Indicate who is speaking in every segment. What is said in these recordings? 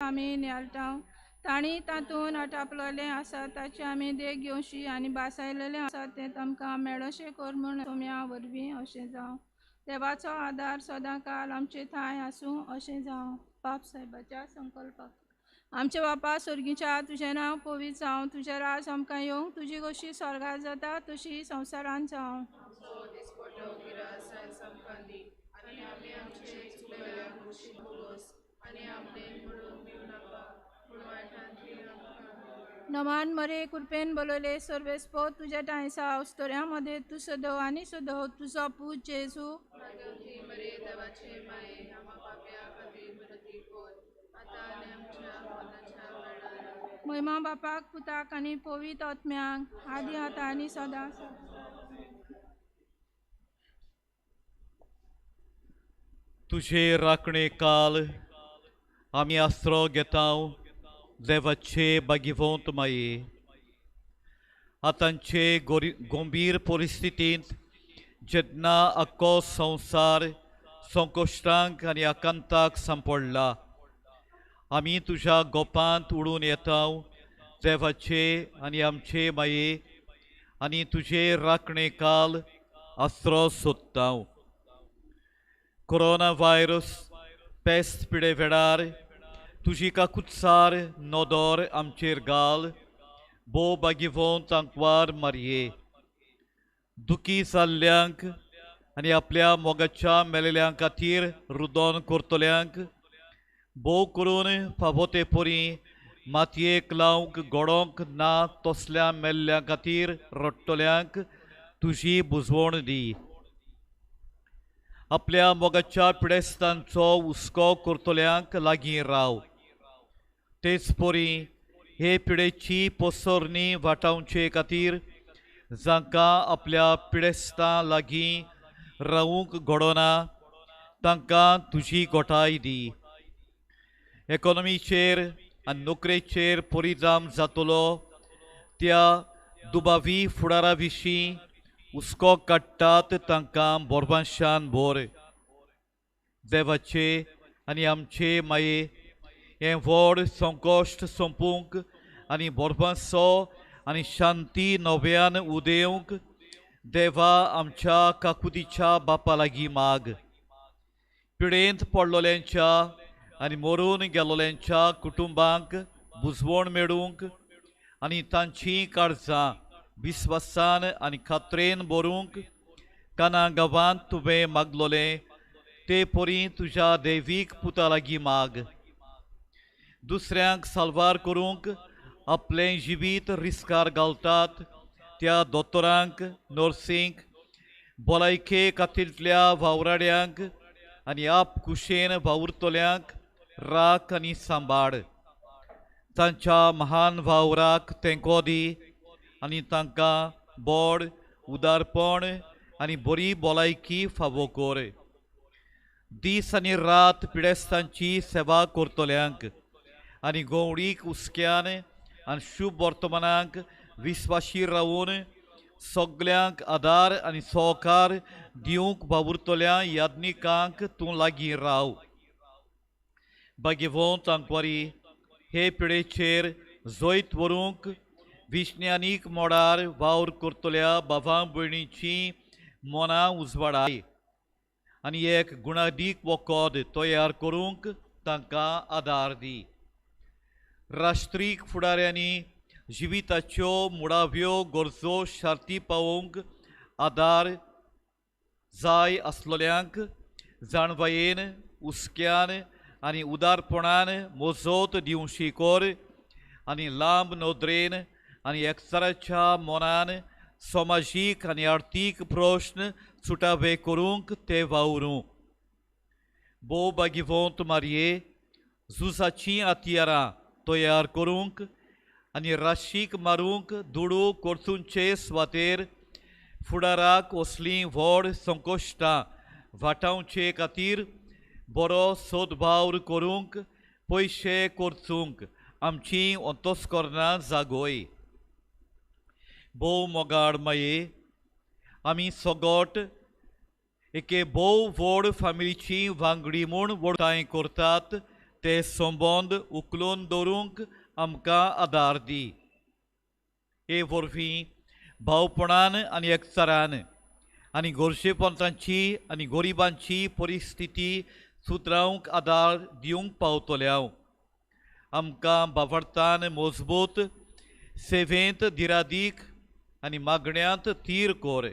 Speaker 1: आमी नियाळटांव. तांणी तातूंत आटापलेलें आसा ताची आमी देख घेवची आनी भासायलेलें आसा तें तांकां मेळोशें कर म्हूण तुमया वरवीं अशें जावं. देवाचो आदार सदां काल आमचे ठांय आसूं अशें जावं. बाप साहेबाच्या संकल्पाक. आमच्या बापा स्वर्गीच्या, तुजें नांव पवित्र जावं, तुजें राज आमकां येवंक, तुजी कशी स्वर्गार जाता तशी संवसारांत जावं. नमान मरे कृपेन बोलवले सर्वेस्पो तुज्या ठांय साव स्तोऱ्यां मदें तूं सदव आनी सदव तुजो पूत जेजू. महिमा बापाक पुताक आनी पवित्र आत्म्याक, आदी आतां आनी सदां.
Speaker 2: तुजे राखणे काल आमी आसरो घेतांव देवाचे बागिवंत माये. आतांचे गंभीर परिस्थितींत जेन्ना आख्खो संवसार संकश्टांक आनी आकांताक सांपडला, आमी तुज्या गोपांत उडून येतांव देवाचे आनी आमचे माये आनी तुजे राखणे काल आसरो सोदतांव. कोरोना व्हायरस पेस्त पिडे वेळार तुजी काकुत्सार नदर आमचेर घाल, भोव बागिवोन तांकवार मारये. दुखी जाल्ल्यांक आनी आपल्या मोगाच्या मेलेल्यां खातीर रुदोन करतल्यांक भोव करून फावो ते परी मातयेक लावंक घडोवंक ना तसल्या मेल्ल्या खातीर रडटल्यांक तुजी बुजवण दी. आपल्या मोगाच्या पिडेस्तांचो हुस्को करतल्यांक लागीं राव. तेच परी हे पिडेची पसरणी वाटावचे खातीर जांकां आपल्या पिडेस्तां लागीं रावूंक घडोना तांकां तुजी गोठाय दी. इकॉनॉमीचेर आनी नोकरेचेर परिणाम जातलो त्या दुबावी फुडारा विशीं हुस्को काडटात तांकां बोरबांशान भर. देवाचे आनी आमचे माये हें व्हड संकश्ट सोंपूंक आनी बोरबांसो आनी शांती नव्यान उदेवंक देवा आमच्या काकुतीच्या बापा लागीं माग. पिडेंत पडलोल्यांच्या आनी मरून गेलोल्यांच्या कुटुंबांक बुजवण मेळूंक आनी तांचीं काळजां विस्वासान आनी खात्रेन भरूंक काना गांवांत तुवें मागलोलें ते परी तुज्या देवीक पुता लागीं माग. दुसऱ्यांक साल्वार करूंक आपलें जिवीत रिस्कार घालतात त्या दोतोरांक, नर्सींक, भलायके खातीरतल्या वावराड्यांक आनी आप कुशेन वावुरतल्यांक राख आनी सांबाळ. तांच्या महान वावराक तेंको दी आनी तांकां बोड, उदारपण आनी बरी भलायकी फावो कर. दीस आनी रात पिडेस्तांची सेवा करतल्यांक आनी गवळीक हुस्क्यान आनी शुभ वर्तमानाक विस्वाशी रावून सगल्यांक आदार आनी सहकार दिवंक वावुरतल्या याज्ञिकांक तूं लागीं राव. बागेवंत आंकवारी हे पिडेचेर जैत व्हरूंक विज्ञानीक मोडार वावर करतल्या बाबा भयणीची मनां उजवाडाय आनी एक गुणादीक वखद तयार करूंक तांकां आदार दी. राष्ट्रीक फुडाऱ्यांनी जिविताच्यो मुळाव्यो गरजो शार्ती पावोवंक आदार जाय आसलोल्यांक जाणवायेन, हुस्क्यान आनी उदारपणान मोजोत दिवशी कर आनी लांब नदरेन आनी एकचाराच्या मनान समाजीक आनी आर्थीक प्रश्न सुटावे करूंक ते वावरूं. भोव बागिवंत मारये झुजाचीं हत्यारां तयार करूंक आनी राशीक मारूंक दुडू कोर्तुंचे सुवातेर फुडाराक असलीं व्हड संकश्टां वाटावचे खातीर बरो सोदवावर करूंक पयशे कोर्चूंक आमची अंतस्करणां जागोय. भोव मोगाळ माये, आमी सगट एके भोव व्हड फामिलीची वांगडी म्हूण वडताय करतात ते संबंद उखलून दवरूंक आमकां आदार दी. हे वरवीं भावपणान आनी एकचारान आनी गोरशेपंतांची आनी गरिबांची परिस्थिती सुदरावंक आदार दिवंक पावतले. हांव आमकां बावडतान मजबूत सेवेंत दिरादीक आनी मागण्यांत तीर कोर.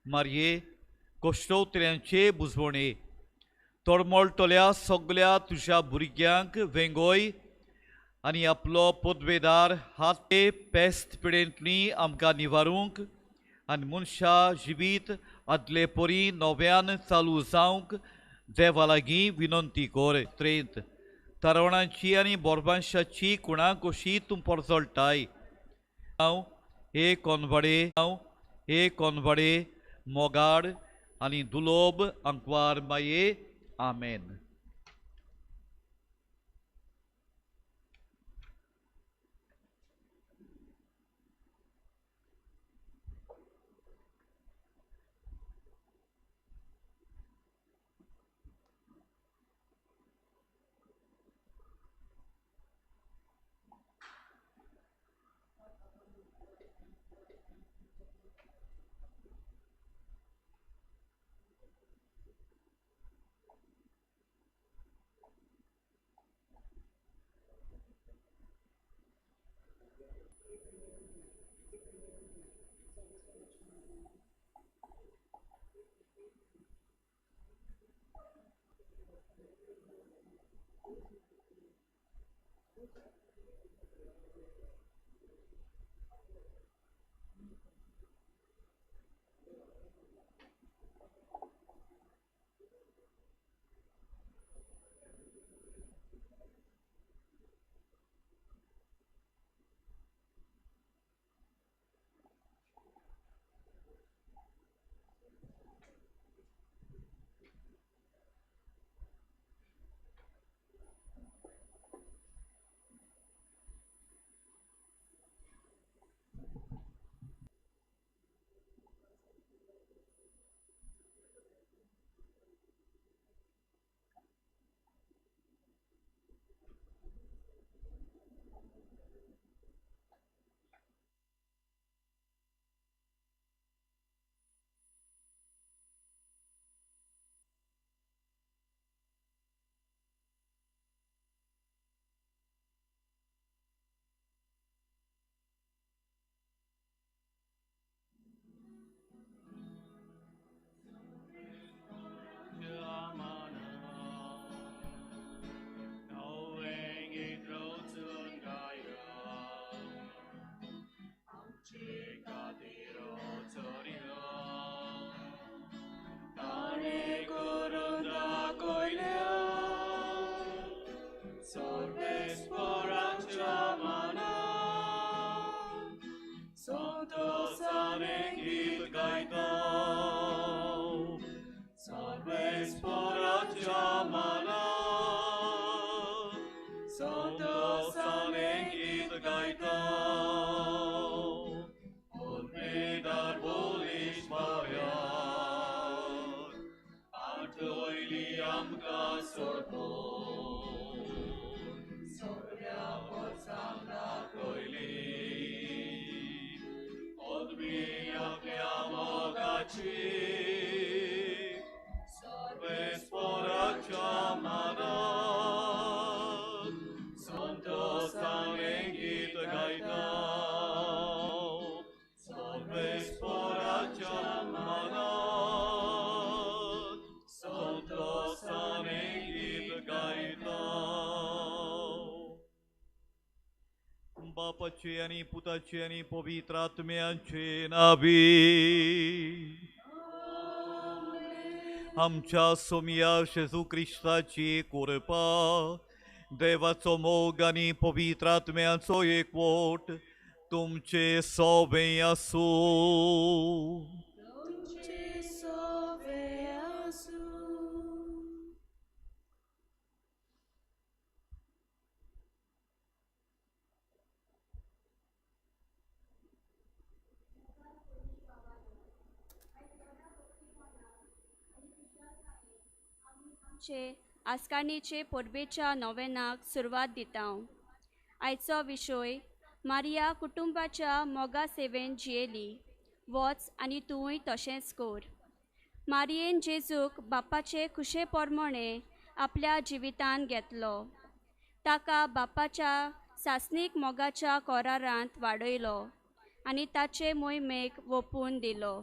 Speaker 2: मारये कश्टोत्र्यांचे बुजवणे तळमळटल्या सगल्या तुज्या भुरग्यांक वेंगोय आनी आपलो पदवेदार हात पेस्त पिडेंतली आमकां निवारूंक आनी मनशा जिवीत आदले परी नव्यान चालू जावंक देवा लागीं विनंती कोर. त्रेंत तरवणांची आनी बोरबांशाची कुणां कशी तूं परजळटाय. हांव हे कोनवाडे, हांव हे कोनवाडे मोगाड आनी दुलोब अंकवार माये. आमेन. बापाचे आनी पुताचे आनी पवित्र आत्म्याचे नावी. आमच्या सोमया जेजू क्रिस्ताची कृपा, देवाचो मोग आनी पवित्र आत्म्याचो एकवट तुमचे सोबे आसूं.
Speaker 3: आस्कारणीचे परबेच्या नोवेनाक सुरवात दिता. आयचो विशय मारिया कुटुंबाच्या मोगा सेवेन जियेली, वच आनी तूंय तशेंच कर. मारियेन जेजूक बापाचे खुशे प्रमाणे आपल्या जिवितान घेतलो, ताका बापाच्या सासणीक मोगाच्या कोरारांत वाडयलो आनी ताचे मोहिमेक वोपून दिलो.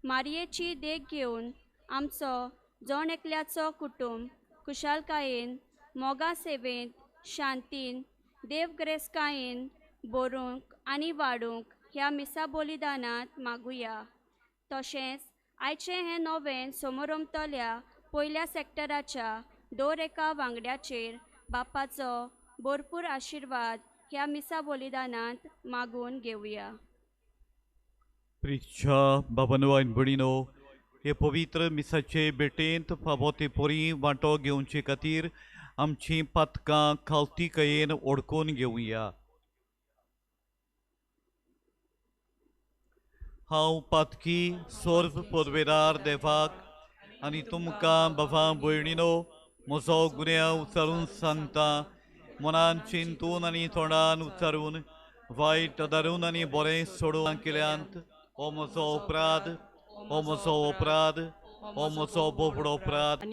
Speaker 3: मारियेची देख घेवन आमचो जण एकल्याचो कुटुंब खुशालकायेन, मोगा सेवेंत, शांतीन, देवग्रेसकायेन बरोवंक आनी वाडूंक ह्या मिसा बलिदानांत मागुया. तशेंच आयचें हें नोवेन समोरमतल्या पयल्या सेक्टराच्या दर एका वांगड्याचेर बापाचो भरपूर आशिर्वाद ह्या मिसा बलिदानांत मागून घेवया.
Speaker 2: प्रिच्या बाबानो आनी भयणीनो, हे पवित्र मिसाचे भेटेंत फावो ते परी वांटो घेवचे खातीर आमचीं पातकां खावतीकायेन ओडकून घेवया. हांव पातकी सर्व पोदवेदार देवाक आनी तुमकां बाबा भयणीनो म्हजो गुन्यांव उच्चारून सांगता. मनान चिंतून आनी तोंडान उच्चारून, वायट धरून आनी बरें सोडून केल्यांत हो म्हजो अपराध, हो म्हजो अपराध, हो म्हजो बोबडो अपराध.